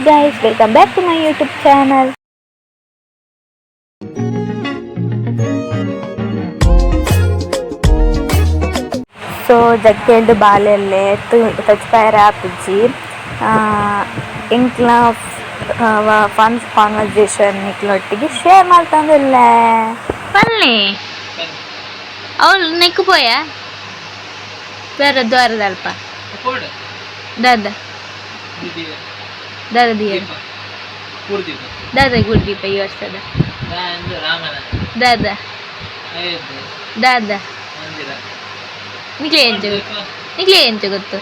Guys, welcome back to my YouTube channel. So ಜಕ್ಕೆಲ್ಡ್ ಬಾಲೆಲ್ಲೆ ತಚ್ಪಾಯರ ಆಪುಜಿ. ಎಂಕ್ಲ fun conversation ನಿಕ್ಲೊಟ್ಟಿಗೆ share ಮಲ್ತೊಂದುಲ್ಲೆ. ಪನ್ಲೆ, ಅವಳು ನೆಕ್ಕು ಪೋಯ ಬೇರೆ ದ್ವಾರದಲ್ಪ. ದಾದ ದಾದ ದಿಯ ದಾದ ಗುಡ್ದೀಪ ಈ ವರ್ಷದ? ದಾದ ದಾದ ನಿಕ್ಲೆ ಎಂಚ ಗೊತ್ತು? ನಿಕ್ಲೆ ಎಂಚ ಗೊತ್ತು?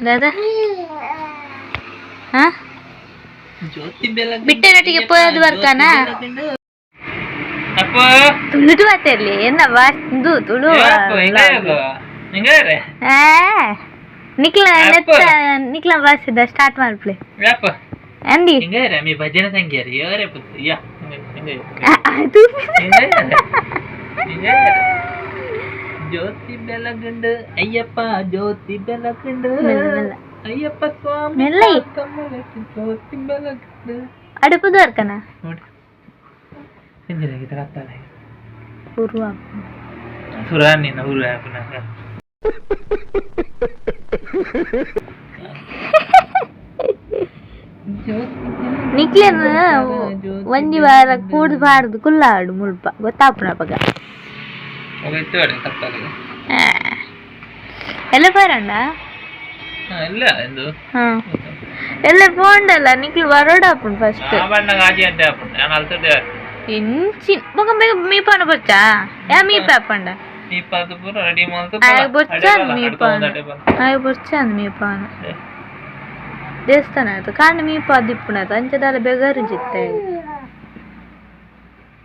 ದಾದಾ ಹಾ ಬಿಟ್ಟೆನೊಟ್ಟಿಗೆ ಪೋಯೋದು ಬರ್ಕಾನ? ತುಳುಟು ಮಾತಾಡ್ಲಿ ಎನ್ನ ಇದು ತುಳು. ಆ, ನಿಕ್ಲ ನೆತ್ತ ನಿಕ್ಲ ಭಾಷೆದ ಸ್ಟಾರ್ಟ್ ಮಾಡ್ಪ್ಲೆ ಅಂದಿ. ಭಜನೆ ಸಂಗ್ಯಾರಿ ಯಾರೇ ಯಾ. ಅದು. ಜ್ಯೋತಿ ಬೆಳಗುಂಡು ಅಯ್ಯಪ್ಪ, ಜ್ಯೋತಿ ಬೆಳಗುಂಡು. ಮೆಲ್ಲ ಮೆಲ್ಲ. ಅಯ್ಯಪ್ಪ ಸ್ವಾಮಿ. ಮೆಲ್ಲ. ಜ್ಯೋತಿ ಬೆಳಗುಂಡು. ಅಡುಪು ದೊರ್ಕನ. ನೋಡಿ, ಕತ್ತಾಳೆ. ಪೂರ್ವ. ಸುರಾನಿ ಊರು ಹಾಕುನಾಗ. ನಿಕ್ಲೆನ್ ಒಂಜಿ ವಾರ ಕೂಡ್ದು ಬಾರ್ದು ಕುಲ್ಲಾಡು ಮುಲ್ಪ ಗೊತ್ತಾಪುನ ಅಪಗ. ಕತ್ತಾಳೆ. ಎಲ್ಲ ಬರಣ್ಣ. ಇಲ್ಲ ಎಂದು. ಹಾ, ಎಲ್ಲ ಪೋಂಡಲ್ಲ ನಿಕ್ಲು ಬರೋಡಾಪುಂಡು ಫಸ್ಟ್. ಬಣ್ಣ ಆಜಿ ಅಂತ ಹಾಪುಂಡು ನಾನು ಅಲ್ತದೆ. ಎಂಚಿನ ಬೊಕ ಬೇಗ ಮೀಪಾನ ಬೊಚ್ಚಾ ಯಾ ಮೀಪ ಹಾಪಂಡ. ಮೀಪಾದ ಪೂರ ರೆಡಿ ಮಾಡ್ತು. ಆಯ್ ಬೊಚ್ಚಾನ್ ಮೀಪಾನ, ಆಯ್ ಬೊಚ್ಚಾನ್ ಮೀಪಾನ. ದೇವಸ್ಥಾನ ಆಯ್ತು ಕಾಂಡ ಮೀಪ ದಿಪ್ಪುನಾತ ಅಂಚದಾಲ ಬೆಗರು ಜಿತ್ತೆ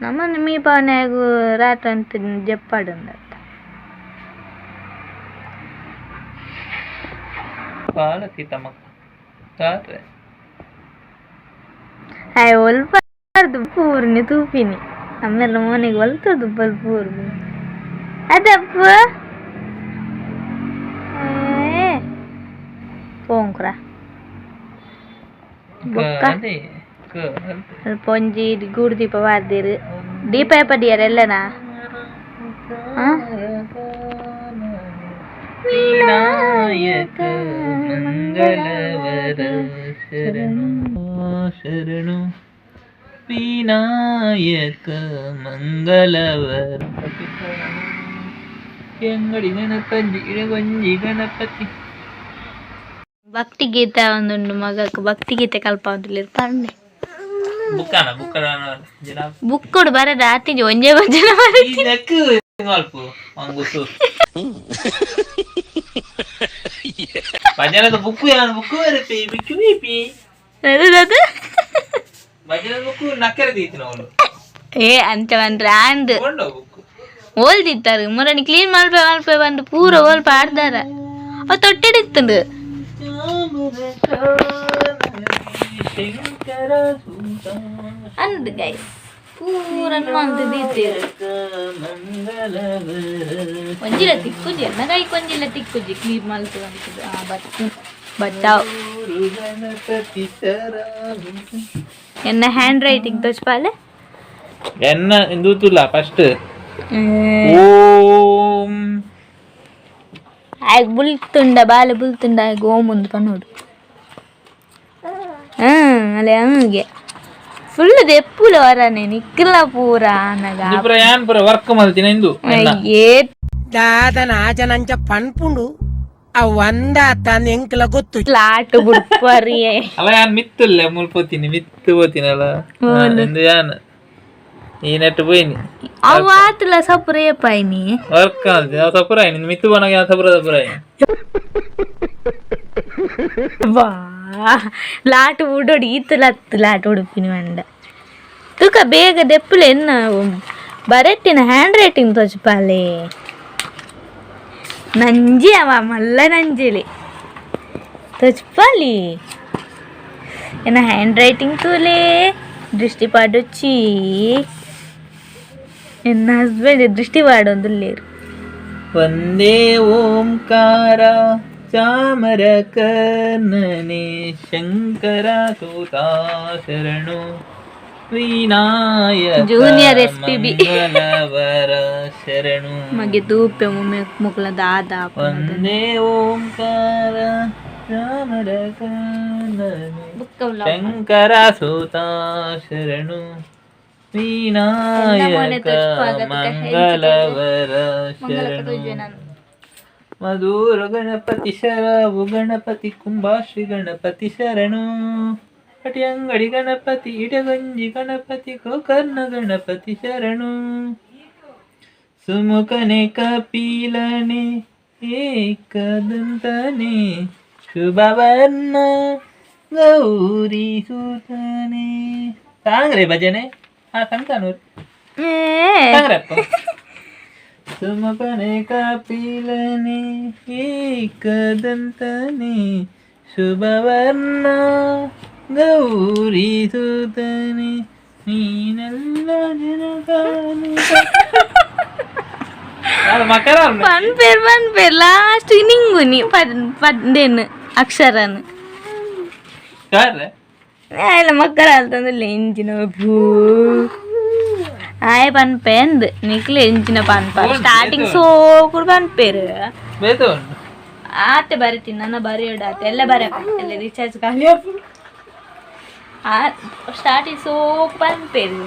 ನಮ್ಮನ್ನು ಮೀಪಾನಾಗು ರಾತ್ರಿ ಅಂತ ಜಪ್ಪಾಡುಂದತ್ತ. ಬಾಳ ಸೀತಮ್ಮ ಸಾರೆ. ಆಯ್ ಒಲ್ಪಾರ್ದು ಪೂರ್ಣಿ ತೂಪಿನಿ ಅಮ್ಮೆಲ್ಲ ಮೋನೆಗೆ ಒಲ್ತದು ಬಲ್ ಪೂರ್ಣಿ ಅದಪ್ಪ ಪೋಂಕ್ರ ಬೊಕ್ಕ ಅಲ್ಪ ಒಂಜಿ ಗೂಡು ದೀಪ ಬಾರ್ದಿರು ದೀಪ ಪಡಿಯಾರ ಎಲ್ಲನಾ. ವಿನಾಯಕ ಮಂಗಳವರ ಶರಣು ಶರಣು, ವಿನಾಯಕ ಮಂಗಳವರ. ಎಂಗಡಿ ಗಣಪತಿ ಇಡಗೊಂಜಿ ಗಣಪತಿ. ಭಕ್ತಿ ಗೀತೆ ಒಂದುಂಡು ಮಗಕ್ ಭಕ್ತಿ ಗೀತೆ ಕಲ್ಪಾವಂದಿಲ್ಲ ಪಂಡೆ. ಬುಕ್ಕಾನ ಬುಕ್ಕನ ಜನ. ಬುಕ್ಕೊಡು ಬರದ ಆತಿಜಿ ಒಂಜೇ ಭಜನೆ ಬರ. ಈ ನೆಕ್ ಮಲ್ಪು ಅಂಗುಸು ಭಜನದ ಬುಕ್ಕು ಯಾನ್ ಬುಕ್ಕು ಬರಪಿ ಬಿಕ್ಕು ಬೀಪಿ. ಅದು. ಭಜನೆ ಬುಕ್ಕು ನಕ್ಕರೆ ದೀತಿನ ಅವಳು. ಏ ಅಂಚ ಬಂದ್ರೆ ಆಂದ್. ಕೊಂಡ ಬುಕ್ಕು. ಓಲ್ದಿತ್ತಾರೆ ಮೊರನಿ ಕ್ಲೀನ್ ಮಲ್ಪೆ ಮಲ್ಪೆ ಬಂದು ಪೂರ ಓಲ್ಪ ಆಡ್ದಾರ ಅವ್ ತೊಟ್ಟಿಡಿತ್ತಂದು. ಶಂಕರ ಸೂತ. ಅಂದ್ ಗೈಸ್ ಪೂರ ಮಂತ್ ದೀತೇರು. ಮಂಗಳವರ. ಒಂಜಿಲ ತಿಕ್ಕುಜಿ ಎನ್ನ ಕೈ ಕೊಂಜಿಲ ತಿಕ್ಕುಜಿ ಕ್ಲೀನ್ ಮಲ್ತು ಬಂತದ್ದು. ಆ ಬತ್ತು ಬತ್ತಾವ್. ಗಣಪತಿ ಶರಣು. ಎನ್ನ ಹ್ಯಾಂಡ್ ರೈಟಿಂಗ್ ತೋಚ್ಪಾಲೆ. ಎನ್ನ ಇಂದೂತುಲ್ಲ ಫಸ್ಟ್ ಓಂ. ಆಯ್ತು ಬುಲ್ತುಂಡ ಬಾಲೆ ಬುಲ್ತುಂಡ ಆಯ್ತು ಓಂ ಒಂದು ಪನ್ನೋಡು. ಹ್ಮ್ ಅಲ್ಲೇ ಹಂಗೆ ಫುಲ್ ದೆಪ್ಪುಲ ವರನೆ ನಿಕ್ಕಲ ಪೂರ ಅನಗ. ಪೂರ ಯಾನ್ ಪೂರ ವರ್ಕ್ ಮಲ್ತಿನ ಇಂದು ಎನ್ನ. ಏ. ದಾದನ ಆಜನಂಚ ಪನ್ಪುಂಡು ಅವ್ ಒಂದ ತನ್ನ ಎಂಕ್ಲ ಗೊತ್ತು. ಲಾಟು ಬುಡ್ಪರಿ. ಅಲ್ಲ ಯಾನ್ ಮಿತ್ತುಲ್ಲೆ ಮುಲ್ಪ ಹೋತೀನಿ ಮಿತ್ತು ಹೋತೀನಿ ಅಲ್ಲ ಇಂದು ಯಾನ್ ಈ ನೆಟ್ ಪೋಯಿನಿ. ಅವು ಆತಲ ಸಪುರ ಏಪಾಯ್ನಿ. ವರ್ಕ್ ಮಲ್ತಿನ ಅವು ಸಪುರ ಆಯ್ನಿ ಮಿತ್ತು ಪೋನಾಗ ಯಾನ್ ಸಪುರ ಸಪುರ ಆಯ್ನಿ. ವಾ ಲಾಟು ಉಡೋಡಿ ಈತ ಲತ್ತು ಲಾಟು ಉಡುಪಿನಿ ಮಂಡ ತುಕ ಬೇಗ ದೆಪ್ಪುಲೆ ಎನ್ನ ಬರೆಟ್ಟಿನ ಹ್ಯಾಂಡ್ ರೈಟಿಂಗ್ ತೋಚ್ಪಾಲೆ. ನಂಜಿ ಅವ ಮಲ್ಲ ನಂಜಿಲಿ ತೋಚ್ಪಾಲಿ ಎನ್ನ ಹ್ಯಾಂಡ್ ರೈಟಿಂಗ್ ತೂಲೆ ದೃಷ್ಟಿ ಪಾಡೊಚ್ಚಿ. ಎನ್ನ ಹಸ್ಬೆಂಡ್ ದೃಷ್ಟಿ ಪಾಡೊಂದುಲ್ಲೇರು. ವಂದೇ ಓಂಕಾರ ಚಾಮರ ಕರ್ಣನೆ ಶಂಕರ ಸೂತಾ ಶರಣು ವಿನಾಯಕ Junior SPB. ಮಂಗಲವರ ಶರಣು. ಮಗೆ ತೂಪೆ ಮುಮ್ಮೆ ಮುಕ್ಲ ದಾದ. ವಂದೇ ಓಂಕಾರ ಚಾಮರ ಕರ್ಣನೆ ಶಂಕರ ಸೂತಾ ಶರಣು ವಿನಾಯಕ ಮಂಗಲವರ ಶರಣು. ಮಧುರ ಗಣಪತಿ ಶರವು ಗಣಪತಿ ಕುಂಭಾಶ್ರೀ ಗಣಪತಿ ಶರಣು. ಅಟಿಯಂಗಡಿ ಗಣಪತಿ ಇಡಗಂಜಿ ಗಣಪತಿ ಗೋಕರ್ಣ ಗಣಪತಿ ಶರಣು. ಸುಮುಖನೆ ಕಪಿಲನೆ ಏಕದಂತನೆ ಶುಭವರ್ಣ ಗೌರಿ ಸುತನೆ. ಸಾಂಗ್ರೆ ಭಜನೆ ಹಾ ಸಂತಾನೂರು ಸಾಂಗ್ರಪ್ಪ. ಸುಮುಖನೆ ಕಪಿಲನೆ ಏಕದಂತನೆ ಶುಭವರ್ಣ ಗೌರಿ ಸುತನೆ ನೀನೆಲ್ಲ ಜನಗಾನು ಮಕರ. ಪನ್ಪೇರ್ ಪನ್ಪೇರ್ ಲಾಸ್ಟ್ ನಿಂಗುನಿ ಪದ್ ಪದ್ದೇನು ಅಕ್ಷರನು. ಕಾರ್ರೆ. ಆಯ್ಲ ಮಕ್ಕಳ ಅಂತಂದ್ರೆ ಎಂಚಿನ ಭೂ ಆಯ್ ಪನ್ಪೆ ಅಂದ್ ನಿಕ್ಲೆ ಎಂಚಿನ ಪನ್ಪ ಸ್ಟಾರ್ಟಿಂಗ್ ಸೋಕುಡು ಪನ್ಪೇರು. ಬೇತ ಉಂಟು. ಆತೆ ಬರಿತೀನಿ ನನ್ನ ಬರೆಯೋಡು ಆತೆ ಎಲ್ಲ ಬರೆ ಎಲ್ಲ ರೀಚಾರ್ಜ್ ಖಾಲಿ. ಆ ಸ್ಟಾರ್ಟಿಂಗ್ ಸೋಕ್ ಪನ್ಪೇರು.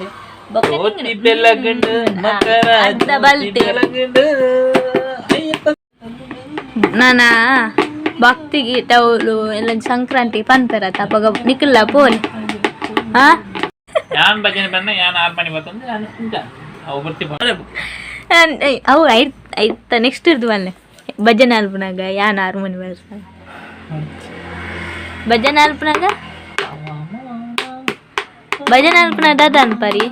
ಜ್ಯೋತಿ ಬೆಳಗಂಡು ಮಕರ ಅರ್ಧ ಜ್ಯೋತಿ ಬಲ್ತೆ. ಬೆಳಗಂಡು ಅಯ್ಯಪ್ಪ. ನಾನ ಭಕ್ತಿಗೆ ಟೌಲು ಎಲ್ಲ ಸಂಕ್ರಾಂತಿ ಪನ್ಪೆರತ್ತ ಅಪಗ ನಿಕ್ಲ ಪೋಲಿ ಹಾ. ಯಾನ್ ಭಜನೆ ಬಣ್ಣ ಯಾನ್ 6 ಮಣಿ ಬತ್ತಂದ್ರೆ ನಾನು ಕುಂಚ ಅವು ಬರ್ತಿ. ಅವು ಐತ್ ಐತ ನೆಕ್ಸ್ಟ್ ಇರ್ದು ಬಲ್ಲೆ ಭಜನೆ ಅಲ್ಪನಾಗ ಯಾನ್ 6 ಮಣಿ ಬರ್ಸ ಭಜನೆ ಅಲ್ಪನಾಗ ಭಜನೆ ಅಲ್ಪನಾಗ ದಾದ ಅನ್ಪರಿ.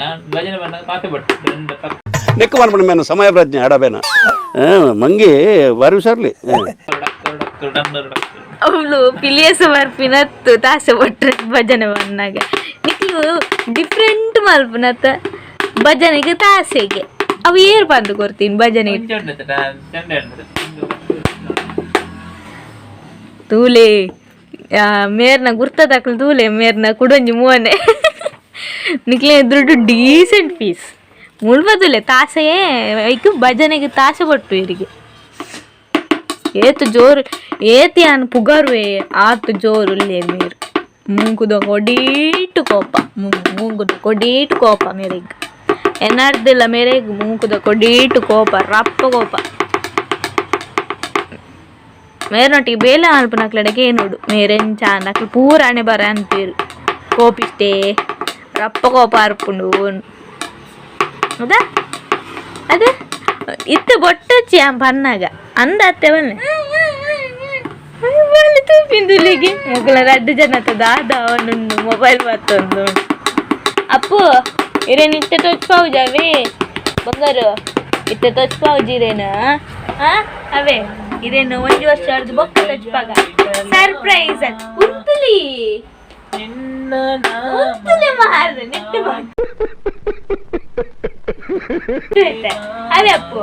ಯಾನ್ ಭಜನೆ ಬಣ್ಣ ಕಾಫಿ ಬಟ್ రెండు ಕಪ್. ನೆಕ್ಕು ಮಾಡ್ಬಿಡ ಮೇನ ಸಮಯ ಪ್ರಜ್ಞೆ ಅಡಬೇನ ಮಂಗಿ ಬಾರಿ ಹುಷಾರ್ಲಿ. ಅವಳು ಪಿಲಿಯಸ ಬರ್ಪಿನತ್ತು ತಾಸೆ ಬಟ್ರೆ ಭಜನೆ ಬಂದಾಗ ನಿಕ್ಲು ಡಿಫ್ರೆಂಟ್ ಮಲ್ಪನತ್ತ ಭಜನೆಗೆ ತಾಸೆಗೆ ಅವು ಏರ್ ಬಂದು ಕೊಡ್ತೀನಿ ಭಜನೆಗೆ. ಚೆಂಡೆ ಉಂಟು. ತೂಲೆ ಮೇರ್ನ ಗುರ್ತ ತಕ್ಲು ತೂಲೆ ಮೇರ್ನ ಕುಡೊಂಜಿ ಮೂವನೆ ನಿಕ್ಲೆ ಎದುರುಡು ಡೀಸೆಂಟ್ ಪೀಸ್ ಮುಳ್ಬದುಲೆ ತಾಸೆಯೇ ಐಕ್ ಭಜನೆಗೆ ತಾಸೆ ಬಟ್ಟು ಇವರಿಗೆ ಏತು ಜೋರು ಏತಿ ಆನ್ ಪುಗರುವೆ ಆತು ಜೋರು ಉಲ್ಲೆ ಮೇರು ಮೂಂಕುದ ಕೊಡೀಟು ಕೋಪ ಮೂಂಕುದ ಕೊಡೀಟು ಕೋಪ ಮೇರೆಗ್ ಎನ್ನಾರ್ದಿಲ್ಲ ಮೇರೆಗ್ ಮೂಂಕುದ ಕೊಡೀಟು ಕೋಪ ರಪ್ಪ ಕೋಪ ಮೇರ್ನೊಟ್ಟಿಗೆ ಬೇಲೆ ಅಲ್ಪನಕ್ಲಡೆಗೆ ನೋಡು ಮೇರೆಂಚ ನಕ್ಲು ಪೂರಾಣೆ ಬರ ಅನ್ಪೇರು ಕೋಪಿಷ್ಟೇ ರಪ್ಪ ಕೋಪ ಅರ್ಪುಂಡು. ಹೌದಾ? ಅದೇ ಇತ್ತ ಬೊಟ್ಟಚ್ಚಿ ಆ ಪನ್ನಾಗ ಅಂದ ಅತ್ತೆ ಬನ್ನಿ ತೂಪಿಂದುಲಿಗೆ ಮುಗುಲ ರಡ್ಡು ಜನ ದಾದ ಅವನೊಂದು ಮೊಬೈಲ್ ಮತ್ತೊಂದು. ಅಪ್ಪು ಇರೇನು ಇತ್ತೆ ತೊಚ್ಪಾವುಜಾವೇ ಬಂಗಾರು ಇತ್ತೆ ತೊಚ್ಪಾವುಜಿ ಇರೇನು ಆ ಅವೇ ಇದೇನು ಒಂಜಿ ವರ್ಷ ಅರ್ದು ಬೊಕ್ಕ ತೊಚ್ಪಾಗ ಸರ್ಪ್ರೈಸ್ ಉಂತುಲಿ ನಿನ್ನ ಉಂತುಲಿ ಮಾರ್ರೆ ನೆಟ್ಟು ಅವೇ ಅಪ್ಪು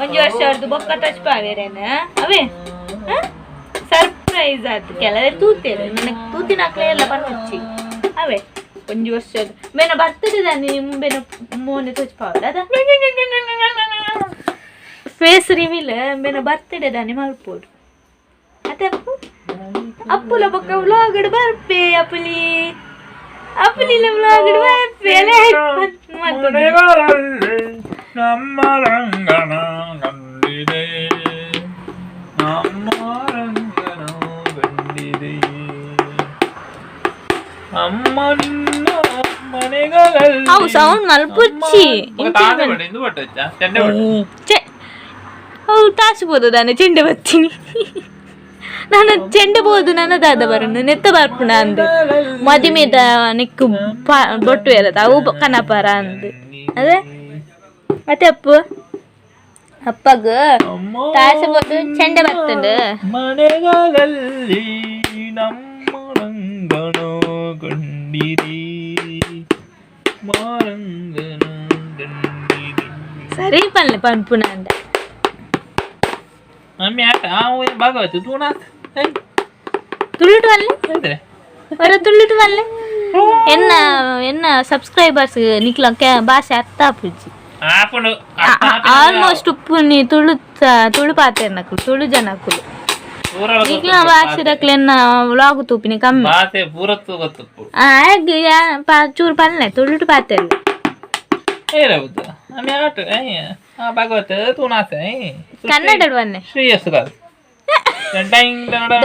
ಒಂಜಿ ವರ್ಷ ಅವ್ರದ್ದು ಬೊಕ್ಕ ತೊಚ್ಪಾವೇರೇನ ಅವೇ ಸರ್ಪ್ರೈಸ್ ಆಯ್ತು. ಕೆಲವೇ ತೂತೇರು ನನಗೆ ತೂತಿನ ಹಾಕ್ಲೆ ಎಲ್ಲ ಪನ್ನುಚ್ಚಿ ಅವೇ ಒಂಜಿ ವರ್ಷ ಬೇನ ಬರ್ತದೆ ದಾನಿ ಬೇನ ಮೋನೆ ತೊಚ್ಪಾವದ ಅದ ಫೇಸ್ ರಿವೀಲ್ ಬೇನ ಬರ್ತಡೆ ದಾನಿ ಮಲ್ಪೋಡು ಅತ್ತೆ ಅಪ್ಪು ಅಪ್ಪುಲ ಬೊಕ್ಕ ವ್ಲಾಗ್ ಬರ್ಪೆ ಅಪ್ಪುಲಿ ಅಪ್ಪುಲಿಲ ವ್ಲಾಗ್ ಬರ್ಪೆ ಅಲೆ. ಮನೆಗಳಲ್ಲಿ ನಮ್ಮ ರಂಗನ ಕಂಡಿದೆ ನಮ್ಮ ರಂಗನ ಕಂಡಿದೆ ಅಮ್ಮ ನಿನ್ನ ಮನೆಗಳಲ್ಲಿ. ಅವು ಸೌಂಡ್ ಮಲ್ಪುಚ್ಚಿ. ಇಂದು ಬಟ್ಟಚ್ಚ ಚೆಂಡೆ ಬಟ್ಟ. ಛೆ ಅವು ತಾಸ್ಬೋದು ನಾನು ಚೆಂಡೆ ಬರ್ತೀನಿ ನಾನು ಚೆಂಡೆ ಬೋದು ನನ್ನ ದಾದ ಬರೋಣ ನೆತ್ತ ಬರ್ಪುಣ ಅಂದು ಮದಿಮೆದ ನಿಕ್ಕು ಬೊಟ್ಟು ಇರತ್ತ ಅವು ಕನಪರ ಅಂದು ಅದೇ ಮತ್ತೆ ಅಪ್ಪು ಅಪ್ಪಗ ತಾಸಬೋದು ಚೆಂಡೆ ಬರ್ತಂಡು. ಮನೆಗಳಲ್ಲಿ ನಮ್ಮ ರಂಗನ ಕಂಡಿದೆ ಮಾರಂಗನ ಕಂಡಿದೆ. ಸರಿ ಪನ್ಲೆ ಪನ್ಪುನಂಡ. ಮಮ್ಮಿ ಆಟ ಆ ಭಾಗವತಿ ತೂನಾತ್. ತುಳುಟು ಪನ್ಲೆ, ಹೊರ ತುಳುಟು ಪನ್ಲೆ. ಎನ್ನ ಎನ್ನ ಸಬ್ಸ್ಕ್ರೈಬರ್ಸ್ ನಿಕ್ಲ ಭಾಷೆ ಅರ್ಥ ಆಪುಜಿ. ಆಪುಂಡು. ಆಲ್ಮೋಸ್ಟ್ ಉಪ್ಪುನಿ ತುಳು, ತುಳು ಪಾತೆರ್ನಕುಲು, ತುಳು ಜನಕುಲು. ನಿಕ್ಲ ಭಾಷೆದಕ್ಲೆನ್ನ ವ್ಲಾಗ್ ತೂಪಿನಿ ಕಮ್ಮಿ. ಭಾಷೆ ಪೂರ ಗೊತ್ತುಪ್ಪು. ಆಗ್ ಚೂರು ಪನ್ಲೆ, ತುಳುಟು ಪಾತೆರ್ಲೆ. ಏರಬಹುದು ಆಮೆ ಆಟ ಆ ಭಾಗವತ ತೂನಾತ. ಕನ್ನಡ ಪನ್ಲೆ. ಶ್ರೇಯಸ್ ಕಾಲ್.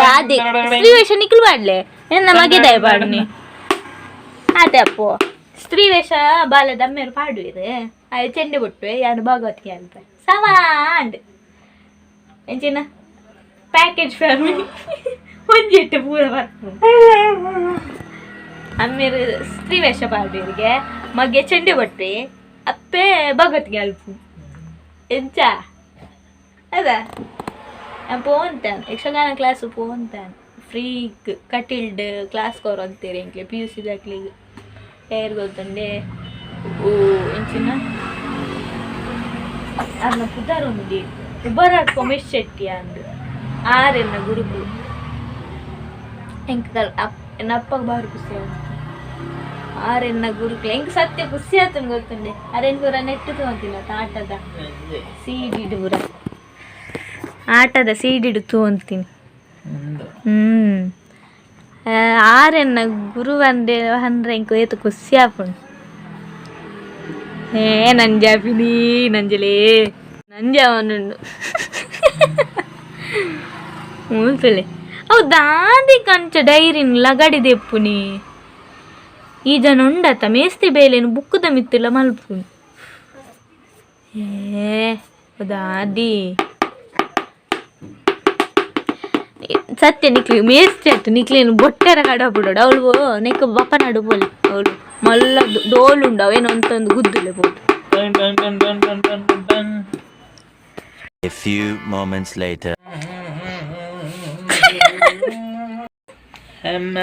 ದಾದಿ ಸ್ತ್ರೀ ವೇಷ ನಿಕ್ಲು ಪಾಡ್ಲೆ, ಎನ್ನ ಮಗೆದಾಯ ಪಾಡ್ನಿ ಆತೆ. ಅಪ್ಪು ಸ್ತ್ರೀ ವೇಷ ಬಾಲದ ಅಮ್ಮೇರು ಪಾಡುವೆರು. ಆಯ್ ಚೆಂಡೆ ಬೊಟ್ಟುವೆ, ಯಾನು ಭಾಗವತಿಗೆ ಅಲ್ಪ ಸಮಾಂಡ್ ಎಂಚಿನ ಪ್ಯಾಕೇಜ್ ಫ್ಯಾಮಿಲಿ ಒಂಜಿ ಎಟ್ಟೆ ಪೂರ ಬರ್ಪುಂಡು. ಅಮ್ಮೇರು ಸ್ತ್ರೀ ವೇಷ ಪಾಡುವರಿಗೆ, ಮಗೆ ಚೆಂಡೆ ಬೊಟ್ಟೆ, ಅಪ್ಪೆ ಭಗವತ್ಗೆ ಅಲ್ಪು. ಎಂಚ ಅದ ಪೋಂತಾನೆ ಯಕ್ಷಗಾನ ಕ್ಲಾಸ್ ಪೋಂತಾನೆ. ಫ್ರೀ ಕಟಿಲ್ಡ್ ಕ್ಲಾಸ್ ಕೊರೊಂತೀರಿ ಎಂಕ್ಲೆ ಪಿ ಯು ಸಿ ದಾಕ್ಲಿಗ್ ಏರ್ ಗೊತ್ತುಂಡೆ. ಓ ಎಂಚಿನ ಅರ್ನ ಪುದರ್ ಉಂಡಿ ಉಬರ ಕೊಮೇಶ್ ಶೆಟ್ಟಿ ಅಂದ್ ಆರೆನ್ನ ಗುರುಕುಲು. ಎಂಕ್ ಅಪ್ ಎನ್ನ ಅಪ್ಪಗ್ ಬಾರಿ ಖುಷಿ ಆಯ್ತು ಆರೆನ್ನ ಗುರುಕುಲು. ಎಂಕ್ ಸತ್ಯ ಖುಷಿ ಆತುಂಡು ಗೊತ್ತುಂಡೆ. ಅರೆನ್ ಪೂರ ನೆಟ್ಟು ತೂವಂತಿನ ಆಟದ ಸಿಡಿಡ್, ಪೂರ ಆಟದ ಸಿಡಿಡ್ ತೂವಂತೀನಿ. ಆರೆನ್ನ ಗುರು ಅಂದೆ ಅಂದ್ರೆ ಎಂಕ್ ಏತ್ ಖುಷಿ ಆಪುಂಡು. ಏ ನಂಜಾಪಿನಿ ನಂಜಲೇ ನಂಜ ಅವನುಂಡು ಮೂಲ್ತಲೆ. ಅವು ದಾದಿ ಕಂಚ ಡೈರಿನ್ ಲಗಡಿ ದೆಪ್ಪುನಿ. ಈ ಜನ ಉಂಡತ್ತ ಮೇಸ್ತಿ ಬೇಲೆನು ಬುಕ್ಕುದ ಮಿತ್ತಿಲ್ಲ ಮಲ್ಪುನಿ. ಏ ದಾದಿ ಸತ್ಯ ನಿಕ್ಲಿ ಮೇಸ್ತಿ ಆಯ್ತು. ನಿಕ್ಲೇನು ಬೊಟ್ಟೆರ ಕಡ ಬಿಡೋಡು. ಅವಳು ನೆಕ್ ಬಪ್ಪ ನಡು ಬೋಲಿ. ಅವಳು ಮಲ್ಲ ಡೋಲು ಉಂಡು, ಅವೇನು ಅಂತೊಂದು ಗುದ್ದುಲೆ ಬೋದು. Ton ton ton ton ton ton ton ton. A few moments later. ಅಮ್ಮ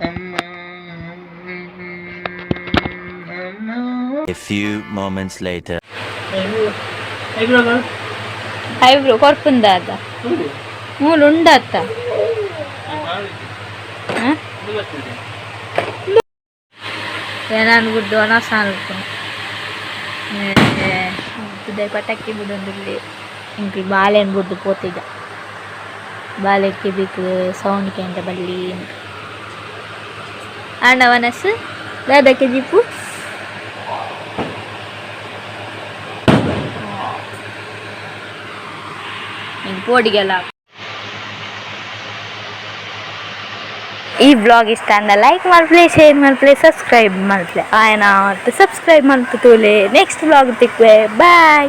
ಅಮ್ಮ ಅಮ್ಮ. A few moments later. Eyebrow. Eyebrow ಕೊರ್ಪುಂದಾದ ಮೂಲು ಉಂಡತ್ತ. ನಾನು ಗುಡ್ಡು ಅನಸ ಅನ್ಕೊಂಡು ಪಟಾಕಿ ಬಿಡೊಂದಿಲ್ಲಿ. ಎಂಕ್ಲು ಬಾಳೆಹಣ್ಣು ಬುಡ್ದು ಪೋತಿದ್ದ ಬಾಳೆ ಕಿಬಿಕ್ ಸೌಂಡ್ ಕೇಂದ್ರ ಬಲ್ಲಿ ಆಂಡ ವನಸ್ ದಾದ ಕೆಜಿಪು. ಇಂಕ್ ಪೋಡಿಗೆಲ್ಲ. ಈ ಬ್ಲಾಗ್ ಇಷ್ಟ ಅಂದ ಲೈಕ್ ಮಲ್ಪಲೆ, ಶೇರ್ ಮಲ್ಪಲೆ, ಸಬ್ಸ್ಕ್ರೈಬ್ ಮಲ್ಪಲೆ. ಆಯನ ಸಬ್ಸ್ಕ್ರೈಬ್ ಮಲ್ತು ತೂಲೆ. ನೆಕ್ಸ್ಟ್ ಬ್ಲಾಗ್ ತಿಕ್ವೆ. ಬಾಯ್.